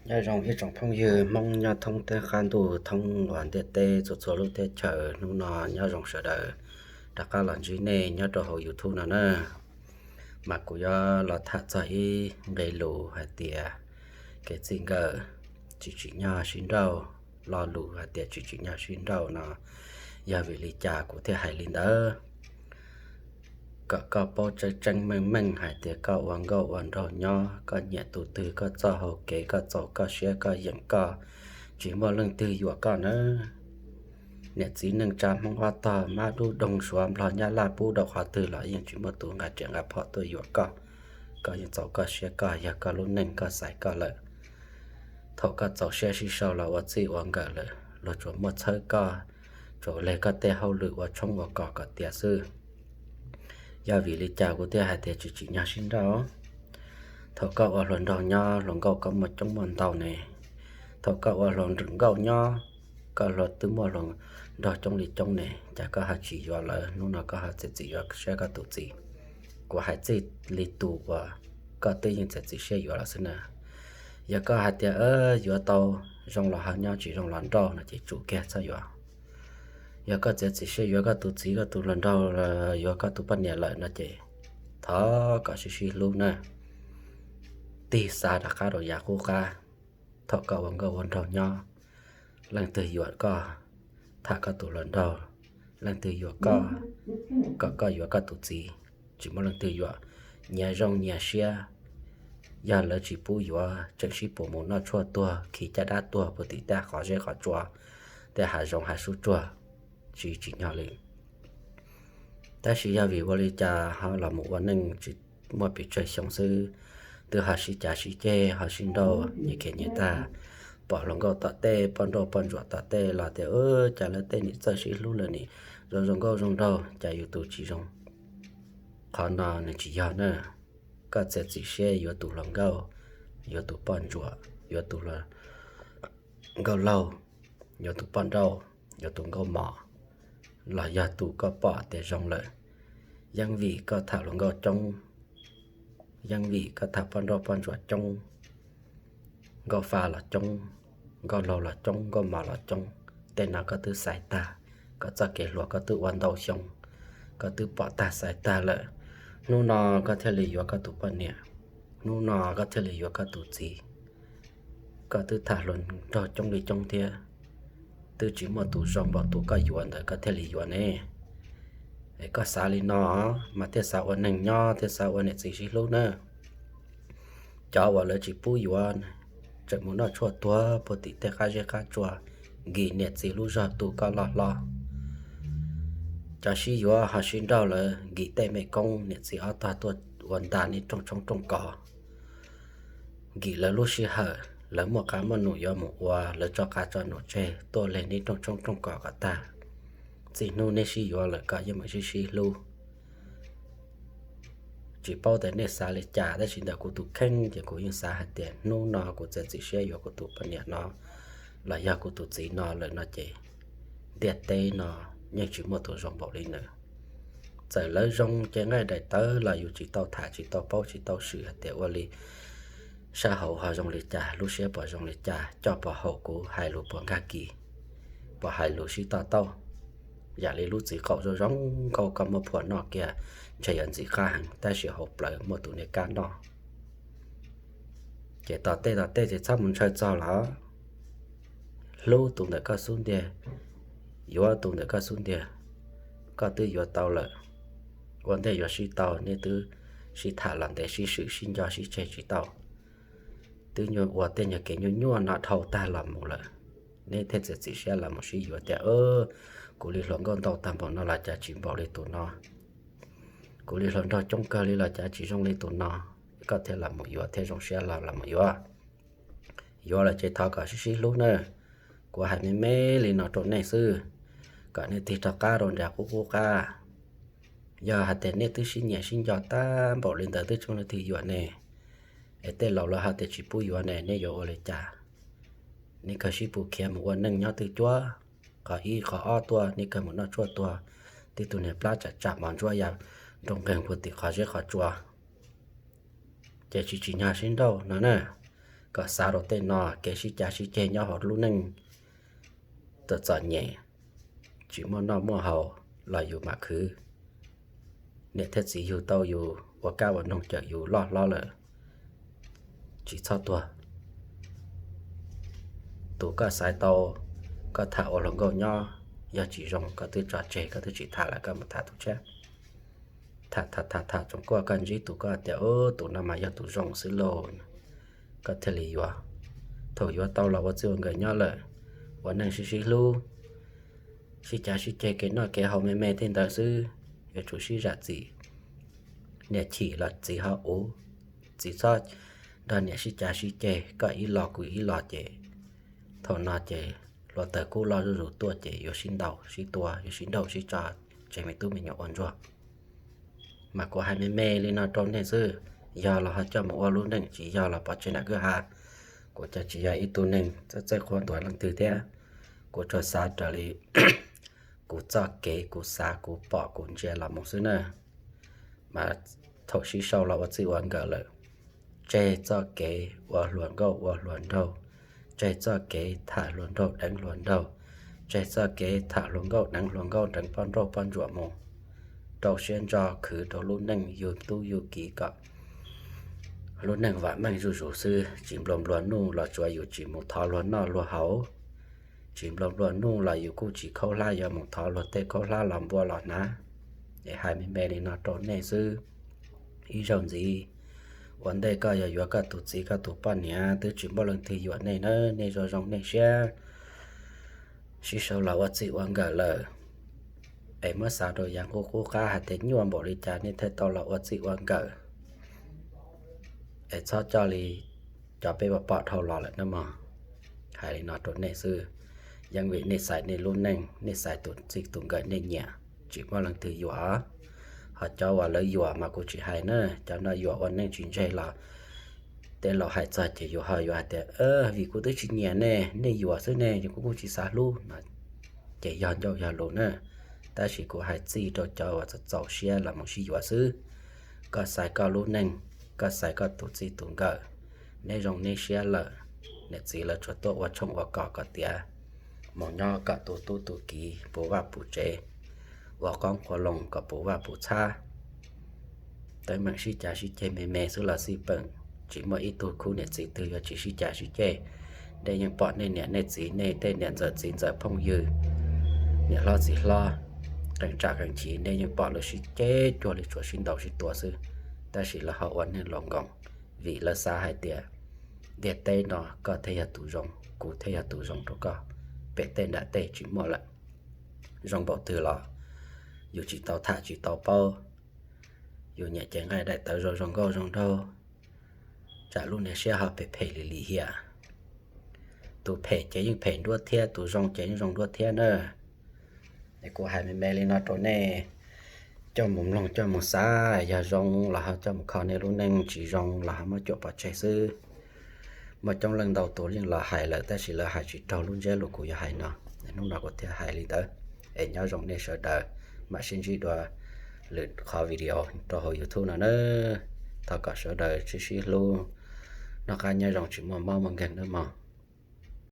Nyob zoo ib tsoom phooj ywg Hmoob nyob thoob teb qab ntuj thoob uas ntiaj teb txhua txhua lub teb chaws, hnub no nyob zoo sawv daws rov qab los ntsib nej nyob rau hauv YouTube no na. Mas kuv yuav los tham txog ib nqe lus hais tias kev txij nkawm tsis tsim nyog sib nrauj. Lo lus hais tias tsis tsim nyog sib nrauj no yog vim li cas kuv thiaj hais li ntawd? Kom koj paub tseeb tseeb meej meej hais tias koj ua nkauj ua nraug nyob, koj nyiam tus twg, koj txoj hau kev, koj txaus koj siab, koj yeem koj, tsis muaj leej twg yuam koj nawb. Niam txiv neej tsa Hmoob ob tog, mab dub doog suav nplog nyab laj pub rau qhov twg los yeej tsis muaj tus nqa riam nqa phom tuaj yuam koj. Koj yeej txaus koj siab, koj yog koj lub neej, koj xaiv koj lawm. Thaum koj txaus siab sib sau los ua txij ua nkawm lawm, luag tsuas muaj txhawb koj, tsuas leg koj tej hauj lwm ua tshoob ua kos kom tiav xwb. Yog vim li cas kuv thiaj hais tias tsis tsim nyog sib nrauj? Thaum koj ua hluas nraug nyob, hluas nkauj koj muaj coob muaj ntau ne. Thaum koj ua hluas nkauj nyob, koj hluas twb muaj hluas nraug coob li coob ne, cas koj ho tsis yuav lawv? Hnub no koj ho txiav txim yuav siab koj tus txiv. Kuv hais txij li tus uas koj twb yeej txiav txim siab yuav lawm xwb na. Yog koj hais tias yuav tau zoo los ho nyob, tsis zoo los nrauj no ces tsum kiag txhob yuav. Yog koj txiav txim siab yuav koj tus txiv, koj tus hluas nraug, yuav koj tus poj niam lawm no ces thov kom sib sib hlub na. Tig xa rov qab rau yav qub qab. Thaum koj ua nkauj ua nraug nyob, leej twg yuam koj? Tham koj tus hluas nraug, leej twg yuam koj? Kom koj yuav koj tus txiv, tsis muaj leej twg yuam. Nyias zoo nyias siab. Yog lawv tsis pub yuav, tseem sib puas mus noj tshuaj tuag, khi caj dab tuag puag tim tej qhov zeb qhov tsua, tej hav zoov hav sub tsuag, tsis tsim nyog li. Tab sis yog vim ua li cas ho los mus ua neej tsis muaj pes tsawg xyoo xwb, twb ho sib cav sib ceg, ho sib nrauj nyias khiav nyias tag. Pom hluas nkauj tom tej, poj nrauj poj ntsuam tom tej los tias, cas lawv tej nim txawj sib hlub lawm nim zoo zoo nkauj zoo nraug, cas yus tus tsis zoo? Qhov no nws tsis yog na. Koj txiav txim siab yuav tus hluas nkauj, yuav tus poj ntsuam, yuav tus hluas nkauj laug, yuav tus poj nrauj, yuav tus nkauj mos, los yog tus koj pom tias zoo lawm, yeej vim koj tham hluas nkauj coob, yeej vim koj tham poj nrauj poj ntsuam coob, nkauj fa los coob, nkauj laug los coob, nkauj mos los coob. Tej no koj twb xaiv tag, koj txoj kev hluas koj twb ua ntau xyoo, koj twb pom tag xaiv tag lawm. Hnub no koj thiaj li yuav koj tus poj niam, hnub no koj thiaj li yuav koj tus txiv. Koj twb tham hluas nraug coob li coob thiab, twb tsis muaj tus zoo npaum tus koj yuav ntawd koj thiaj li yuav ne. Es koj xav li no mas thiaj xav ua neeg nyob, thiaj xav ua niam txiv sib hlub na. Cov uas lawv tsis pub yuav, tseem mus noj tshuaj tuag puag tim tej qab zeb qab tsua, nkim niam txiv lub zog tu koj loj hlob. Cov sib yuav ho sib nrauj lawv nkim tej me koob niam txiv ob tog tuaj ua nta neb rooj tshoob rooj kos. Nkim lawv lub sij hawm, lawv muaj qab muaj num yuav mus ua, lawv tso qab tso num tseg tuaj leg neb rooj tshoob rooj kos kom tag. Txij hnub neb sib yuav lawm koj yeej meem sib sib hlub. Tsis paub tias nej xav li cas, tab sis ntawm kuv tus kheej ces kuv yeej xav hais tias hnub no kuv txiav txim siab yuav kuv tus poj niam no los yog kuv tus txiv no lawm no ces ntiaj teb no yeej tsis muaj tus zoo npaum li nws. Txawm lawv zoo ces nqaij daim tawv los yus tsis tau tham, tsis tau paub, tsis tau swm hais tias ua li sab hauv ho zoo li cas, lub siab puas zoo li cas, coj puas haum kuv, hais lus puas nkag kis, puas hais lus sib to taub. Yam li lub txiv qaum zoo zoo nkauj koj muab phua noj kiag ntshe yuav ntxim qab heev, tab sis hauv plawv muaj tus niag kab noj. Ces tom tej tom tej ces txhob mus ntshaw txog los hlub tus ntawm koj xub ntiag, yuav tus ntawm koj xub ntiag. Koj twb yuav tau lawm, ua ntej yuav sib tau nej twb sib tham los ntev, sib swm sib nco sib tseg tsis tau, twb nyuaj ua tej nyuag kev nyuaj nyuaj no dhau tag los mus lawm, neb thiaj txiav txim siab los mus sib yuav tias, kuv li hluas nkauj ntau tag npaum no los cas tsis npaum li tus no, kuv li hluas nraug coob kawg li los cas tsis zoo li tus no. Koj thiaj los mus yuav, thiaj zoo siab los los mus yuav. Yuav lawm ces thov kom sib sib hlub na. Kuv hais me me li no rau nej xwb, kom nej tig rov qab rau nram qub qub qab. Yog hais tias nej twb sib nyiam sib nco tag npaum li ntawd twb tsis muaj leej twg yuam ne, es tej laus lawv hais tias tsis pub yuav ne, nej yuav ua li cas? Nej kawg sib pus khiav mus ua neej nyob twj cuab, qhov ib qhov ob tuaj, nej kawg mus noj tshuaj tuag, tib tug niag plab tsam tsam mos ntsuab ya nroo nqeeg puag tim qhov zeb qhov tsua. Ces tsis tsim nyog sib nrauj no na. kom xav rau tej no, kev sib cav sib ceg nyob hauv lub neej txom txom nyem, tsis muaj noj muaj haus los yus mam khwv. Niam thiab txiv yug tau yus ua kab ua noog cawm yus loj hlob lawm, tsis txhob tuag. Tus koj xaiv tau, koj tham ua hluas nkauj nyob, yog tsis zoo koj twb tso tseg, koj twb tsis tham lawm, koj mus tham tus tshiab. Tham tham tham tham tsoom kuaj koj ntsib tus koj tias, ub, tus no mas yog tus zoo xwb lauj, koj thiaj li yuav. Thaum yuav tau los ua txij ua nkawm nyob lawm, ua neej sib sib hlub, sib cav sib ceg kev noj kev haus me me tej ntawd xwb, yuav tsum sib zam txim. Niam chim los txiv ho uv, txiv txhob nrog niam sib cav sib ceg, koj ib lo kuv ib lo ces thaum no ces hluav taws kub loj zuj zus tuaj ces yuav sib ntaus sib tua, yuav sib nrauj sib tso, tseg me tub me nyuam ua ntsuag. Mas kuv hais me me li no rau nej xwb, yog los ho coj mus ua lub neej, tsis yog los pov tseg nram kwj ha. Kuv ces tsis yog ib tug neeg txawj txawj qhuab ntuas leej twg thiab, kuv tsuas xav raws li kuv txoj kev kuv xav kuv pom kuv ntsia los mus xwb na. Mas thaum sib sau los ua txij ua nkawm lawm, tseg txoj kev ua hluas nkauj ua hluas nraug, tseg txoj kev tham hluas nraug deev hluas nraug, tseg txoj kev tham hluas nkauj deev hluas nkauj deev poj nrauj poj ntsuam mus, rau siab ntso khwv rau lub neej yug tub yug kiv kom lub neej vam meej zuj zus xwb, tsis nplua nplua nuj los tsuav yus tsis mus thov luag noj luag haus, tsis nplua nplua nuj los yus kuj tsis khaub hlab yuav mus thov luag tej khaub hlab los npua los hnav. Es hais me me li no rau nej xwb. Ib zaug ntxiv, ua ntej koj yog yuav koj tus txiv koj tus poj niam twb tsis muaj leej twg yuam nej na, nej zoo zoo nej siab, sib sau los ua txij ua nkawm lawm, es muab xav rau yav nqub qub qab hais tias nyuaj npaum li cas nej thiaj tau los ua txij ua nkawm. Es txhob coj li cov peb pom pom dhau los lawm na mog. Hais li no rau nej xwb, yeej vim nej xaiv nej lub neej, nej xaiv tus txij tus nkawm nej nyiam, tsis muaj leej twg yuam. Ho cov uas lawv yuam mas kuv tsis hais na, cov no yuam ua neej tsis ntseg los tej laus hais txog ces yus ho yuav hais tias, vim kuv twb tsis nyiam nej, nej yuam xwb ne, kuv kuj tsis xav hlub no, ces yog ncauj yog lus na. Tab sis kuv hais txij rau cov uas txaus txaus siab los mus sib yuav xwb. Koj xaiv koj lub neej, koj xaiv koj tus txij tus nkawm, neb zoo neb siab lawm, niam txiv lawv tsuas tuaj ua tshooj ua kos kom tiav, mus nyob kom tu tub tu kiv puv vaj puv tsev, ua qoob qhua loo kom puv vaj puv txhab. Teeb meem sib cav sib ceg me me xwb los xij peem, tsis muaj ib tug khub niam txiv twg yuav tsis sib cav sib ceg. Nej yeej pom nej niam nej txiv, nej tej niam ntxawm txiv ntxawm phooj ywg, niam hlob txiv hlob, qee tsam qee chiv nej yeej pom lawv sib ceg cuag li tshuav sib ntaus sib tua xwb, tab sis lawv ho ua neeg laus nkoos, vim lawv xav hais tias ntiaj teb no koj thiaj yog tus zoo, kuv thiaj yog tus zoo rau koj, pem tej nram tej tsis muaj lawm. Zoo npaum twg los yus tsis tau tham tsis tau paub, yus nyiam cev nqaij daim tawv zoo zoo nkauj zoo nraug, tsam lub niag siab ho phem phem li lim hiam. Tus phem ces yeej phem nruab thiab, tus zoo ces yeej zoo nruab thiab na. Es kuv hais me me li no rau nej coj mus mloog coj mus xav, yog zoo los ho coj mus kho nej lub neej, tsis zoo los ho muab cuam pov tseg xwb. Muaj coob leej ntau tus yeej los hais lawm tab sis lawv hais tsis raug lub ntsiab lus kuv yuav hais no. Hnub no kuv thiaj hais li ntawd. Es nyob zoo nej sawv daws, mam sib ntsib dua lwm qhov video rau hauv YouTube no na. Thov kom sawv daws sib sib hlub, noj qab nyob zoo tsis muaj mob muaj nkeeg nawb mog.